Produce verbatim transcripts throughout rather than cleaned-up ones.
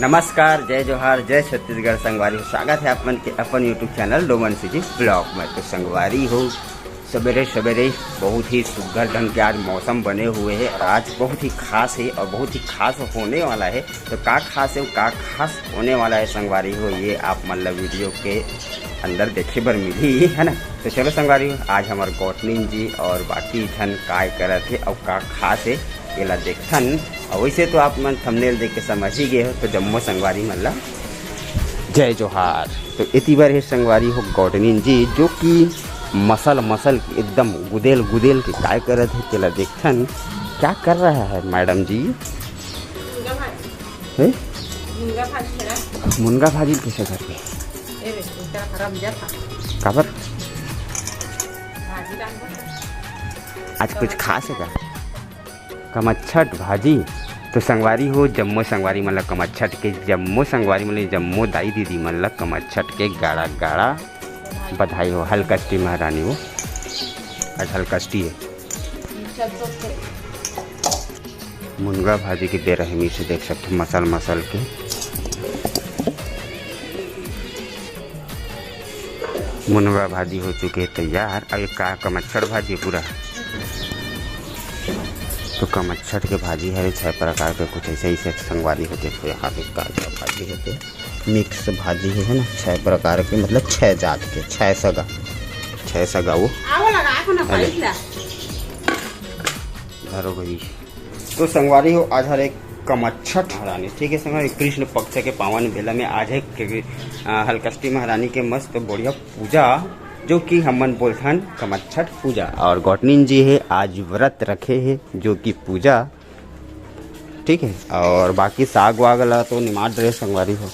नमस्कार, जय जोहार, जय छत्तीसगढ़ संगवारी हो। स्वागत है आप मन के अपन YouTube channel Doman city blog में। तो संगवारी हो, सवेरे सवेरे बहुत ही सुघर ढंग के आज मौसम बने हुए है और आज बहुत ही खास है और बहुत ही खास होने वाला है। तो का खास है, का खास होने वाला है संगवारी हो, ये आप मन ला वीडियो के अंदर देखे बर मिलही, है ना। तो चलो संगवारी हो, आज हमर गौटनिन जी और बाकी झन काय करत हे और का खास है, एला देखथन। और वैसे तो आप मन थंबनेल देख के समझ ही गए हो, तो जम्मो संगवारी मन ला जय जोहार। तो एती बर हे संगवारी हो गौटनिन जी, जो कि मसल मसल के एकदम गुदेल गुदेल के काय करत हे, तेला देखथन। क्या कर रहा है मैडम जी? मुनगा भाजी। हैं? मुनगा भाजी करा। मुनगा भाजी कैसे करबे? ए रे, तेरा खराब जाता। काबर? भाजी डाल दो। आज कुछ खास है का? कमच्छट भाजी। तो संगवारी हो, जम्मो संगवारी मन ला कमच्छट के, जम्मो संगवारी मन ला, जम्मो दाई दीदी मन ला कमच्छट के गाड़ा गाड़ा बधाई हो। हलकष्टी महारानी हो, आज हलकष्टी है। मुनगा भाजी के बेरहमी से देख सकते हो, मसल मसल के। मुनगा भाजी हो चुके हे तैयार। अब ये का कमच्छड़ भाजी पूरा, तो कमच्छड़ के भाजी हरे छह प्रकार के, कुछ ऐसे ऐसे संगवारी हो। देखो यहाँ पे का का भाजी होते, मिक्स भाजी है, है ना, छह प्रकार के, मतलब छह जात के, छह सगा, छह सगा वो। आओ लगा, आओ ना, अरे। पानी ला। धरो भाई। तो संगवारी हो, आज हरे कमच्छठ महारानी, ठीक है संगवारी, कृष्ण पक्ष के पावन बेला में आज है कृ-, आ, हलकष्टी महारानी के मस्त बढ़िया पूजा, जो कि हमन बोलथन कमच्छठ पूजा। और गौटनिन जी है आज व्रत रखे है, जो कि पूजा, ठीक है। और बाकी साग वाग ला तो निमाट रहे संगवारी हो,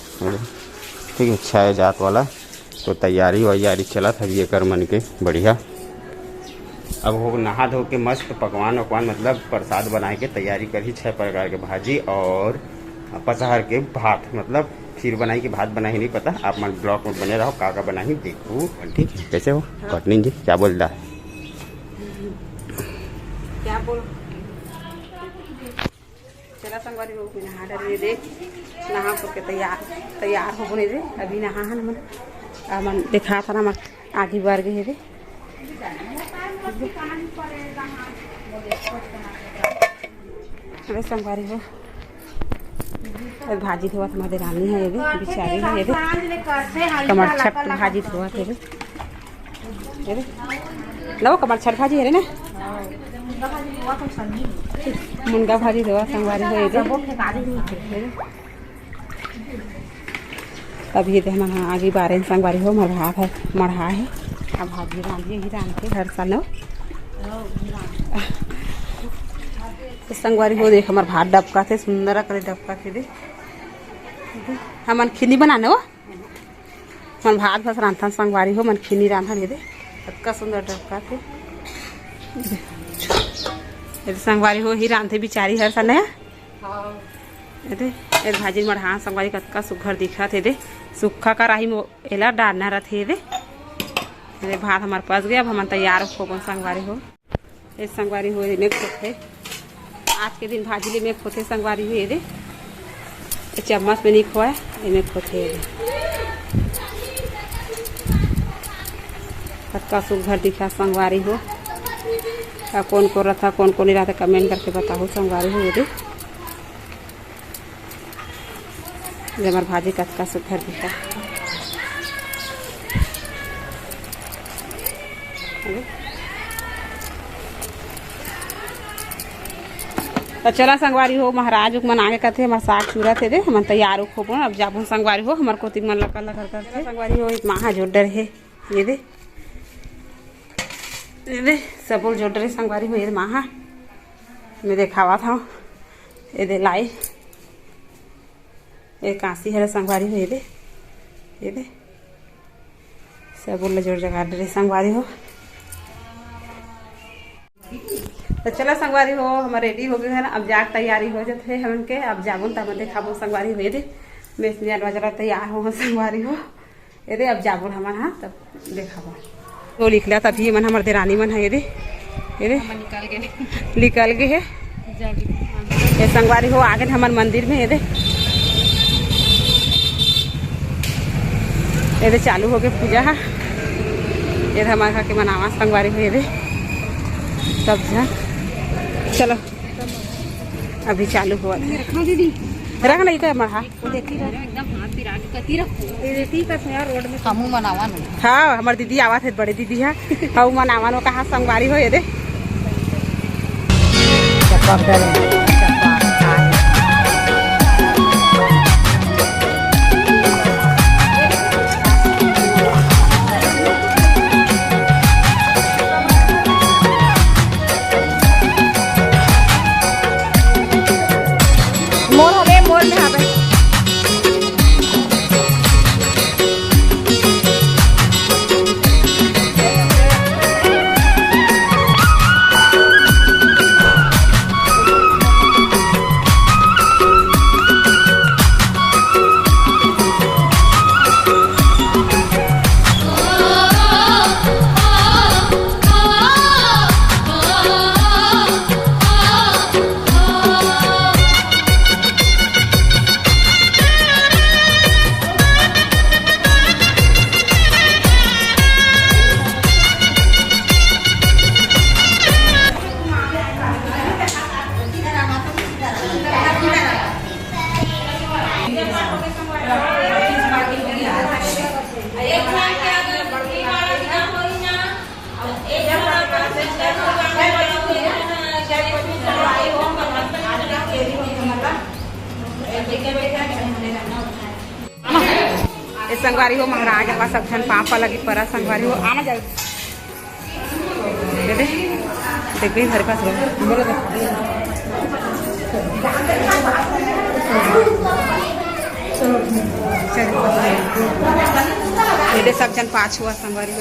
ठीक है, छह जात वाला। तो तैयारी वैयारी चलत हवे एकर मन के बढ़िया। अब हो नहा धो के मस्त पकवान वकवान, मतलब प्रसाद बनाए के तैयारी करही, छह प्रकार के भाजी और पचहर के भात, मतलब खीर बनाई कि भात बनाई नहीं पता। आप मन ब्लॉग में बने रहो, का का बनाई देखू, ठीक है। कैसे हो हाँ। गौटनिन जी, क्या बोल रहा है? क्या बोल चला संगवारी हो, नहा डरे दे, नहा सो के तैयार, तैयार हो बने दे। अभी नहा हन मन, आ मन देखा था ना, मन आगे बार गए दे। अरे संगवारी हो, अरे भाजी धोवत हमारे रानी है ये दे, बिचारी है ये दे, कमर छट भाजी धोवत है ये दे। ये दे। लो, कमर छठ भाजी है रे ना? मुनगा भाजी देवा संगवारी हो, ये दे। ये दे। अब ये दे, हमन आगे बारे संगवारी हो, मढ़ा है, मढ़ा है। अब भाजी रांधे ही रांधे हर साल हो। तो संगवारी हो, देख, हमर भात डबका थे, सुंदर करे डबका थे दे। हमन खिनी बनाने हो। मन भात भस रांधथन संगवारी हो, मन खिनी रांधन। ये दे, अतका सुंदर डबका थे। ये दे संगवारी हो, ही रांधे बिचारी हर सने। हाँ। ये दे, ये भाजी मढ़ा संगवारी कतका सुघर दिखत हे। ये दे, सुक्खा कराही में एला डालना रथे। ये दे, ये दे भात हमार पस गया, अब हमन तैयार होबन संगवारी हो। ए संगवारी हो, एमे खोथे। आज के दिन भाजी ले एमे खोथे संगवारी हो, ये दे। ए चम्मच में नहीं खोए, एमे खोथे ये दे। कतका सुघर दिखा संगवारी हो। आ कौन को रथा, कौन को नहीं रहा, कमेंट करके बताओ संगवारी हो, ये दे। ये हमर भाजी कतका सुघर दिखा। तो चला संगवारी हो, महाराज उक मन आगे कथे, हमर साग चूरत हे दे, हमन तैयार उक होबो, अब जाबो संगवारी हो, हमर कोती मन लकर लकर करथे। संगवारी हो, एक माहा जोर डरे हे, ये दे, ये दे, सबो जोर डरे संगवारी हो, ये माहा, मैं देखावत हूँ, ये दे लाई। ये कांसी हरे संगवारी हो, ये दे, ये दे। सब बोल जोर जगार डरे संगवारी हो। तो चला संगवारी हो, हमर रेडी हो गए है ना, अब जाके तैयारी हो जाते हैं हमन के, अब जाबो न तब देखाबो संगवारी हो, ये दे। मैं इसमें अनवा जरा तैयार हो संगवारी हो। ये दे, अब जाबो हमन, हाँ, तब देखाबो। तो निकला तभी मन हमर देरानी मन है, ये दे, ये दे। हमन निकल गए। निकल गए है। जल्दी। ये संगवारी हो, आगे हमर मंदिर में, ये दे। ये दे चालू हो गए पूजा हा। ये दे हमारे घर के मनावा संगवारी हो, ये दे सब झन। चलो, अभी चालू हुआ है। रखना दीदी। रख नहीं तो मढ़ा। देखी रह। एकदम हाथ पिरा के कती रखो। ये देखी कस यार रोड में। हमू मनावा न। हाँ, हमार दीदी आवत है, बड़े दीदी है। हाँ, मनावा न कहाँ संगवारी हो, ये दे। मोर हवे, मोर में हवे। ए संगवारी हो, महाराज आवा, सब झन पाँव पा लगी परा संगवारी हो, आना जाए। दे दे, देख गई घर पास। चल। ये दे सब झन पाँच हुआ संगवारी हो।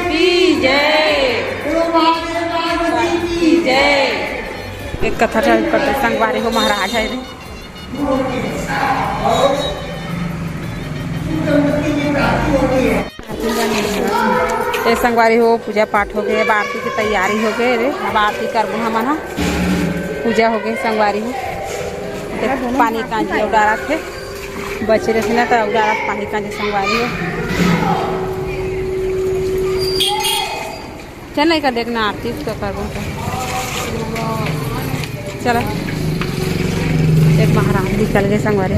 की जय। की जय। एक कथा चल पड़ते संगवारी हो महाराज है रे। ए संगवारी हो, पूजा पाठ हो गए, अब आरती की तैयारी हो गए रे। अब आरती करबो हमन ह। पूजा हो गए संगवारी हो। ते पानी कांजी अउ डारत हे, बचे रहे ना तो अउ डारत पानी कांजी संगवारी हो। चल नहीं कर देखना आरती तो करबो तो। चला, एक महाराज निकल गए संगवारी।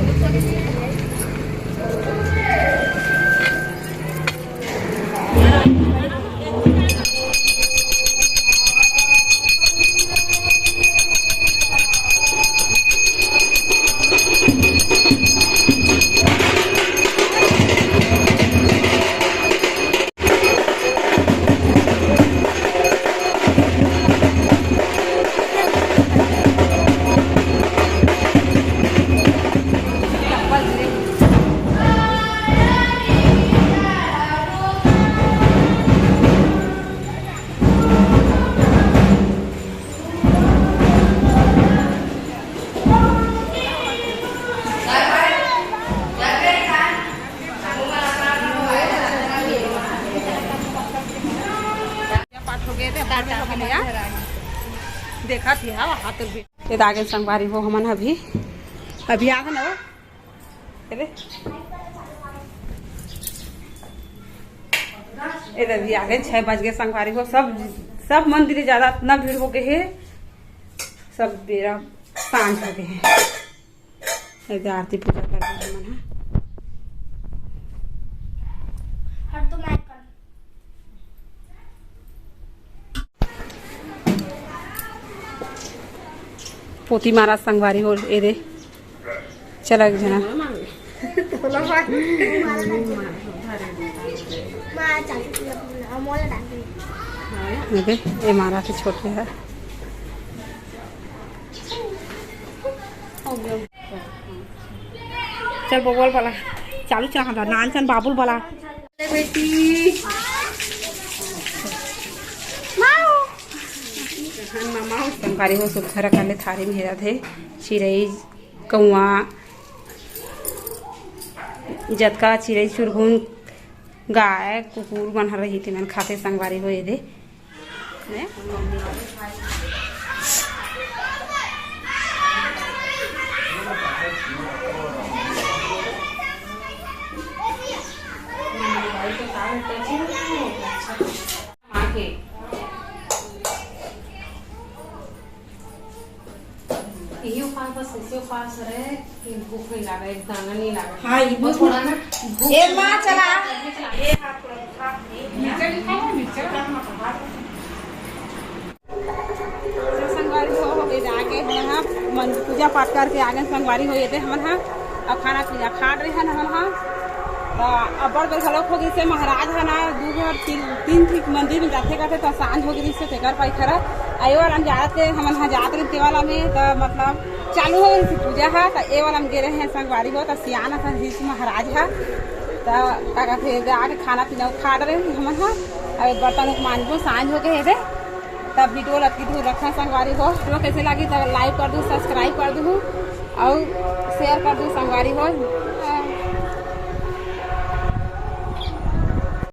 पाठ हो गए थे, पाठ हो गया। देखा थी, हाँ, हाथ भी। ये दागे संगवारी हो हमन अभी, अभी आ गए ना वो। ये दे। ये दे, अभी आ गए, छह बज गए संगवारी हो। सब, सब मंदिर ज्यादा इतना भीड़ हो गए है, सब बेरा सांझ हो गए है। ये दे आरती पूजा कर रहे हैं हमन ह। हट तो मैं कर। पोती मारा संगवारी हो, ए दे। चला एक झना। माँ, चाची, तू अपना अमोल डाल दे। ए दे, ए मारा के छोटे है। चल बबुआ वाला चालू चला था, नानचन बाबुल वाला। बेटी। माऊ। संगवारी हो सुग्घर अकन ले थारी में हेरत हे, चिरई, कौआ, जतका चिरई चुरगुन, गाय कुकुर मन ह रही, तेमन खाथे संगवारी हो एदे। ने? आके। इहो खा, बस इसे खा सरे, कि भूख नहीं लागे, एक दाना नहीं लागे। हाँ, ये वो भूख थोड़ा ना, भूख ए, माँ, चला। ये हाथ थोड़ा खा, ये मिर्चा भी खा लो, मिर्चा। संगवारी हो, हो गए जाके, हमन ह मन पूजा पाठ करके आगे संगवारी हो, एदे हमन ह अब खाना पीना खा रहे हैं हमन ह। त अब्बड़ बेर घलोक हो गइसे, महाराज ह ना दू गो तीन, तीन ठीक मंदिर में जाथे करथे, त सांझ हो गइसे, तेकर पाई खरा। आ ए वाला में जात के हमन ह जात रहे, ते वाला में त मतलब चालू हो गइसे पूजा ह, त ए वाला में गे रहे हैं संगवारी हो, त सियान असन रहिस महाराज ह। त का कहथे, आके खाना पीना खा रहे हमन ह। अब बर्तन उक मांजबो, सांझ हो गए हे। तब वीडियो ला अतकी दूर रखा संगवारी हो। वीडियो कैसे लगी त लाइक कर दू, सब्सक्राइब कर दू और शेयर कर दू संगवारी हो।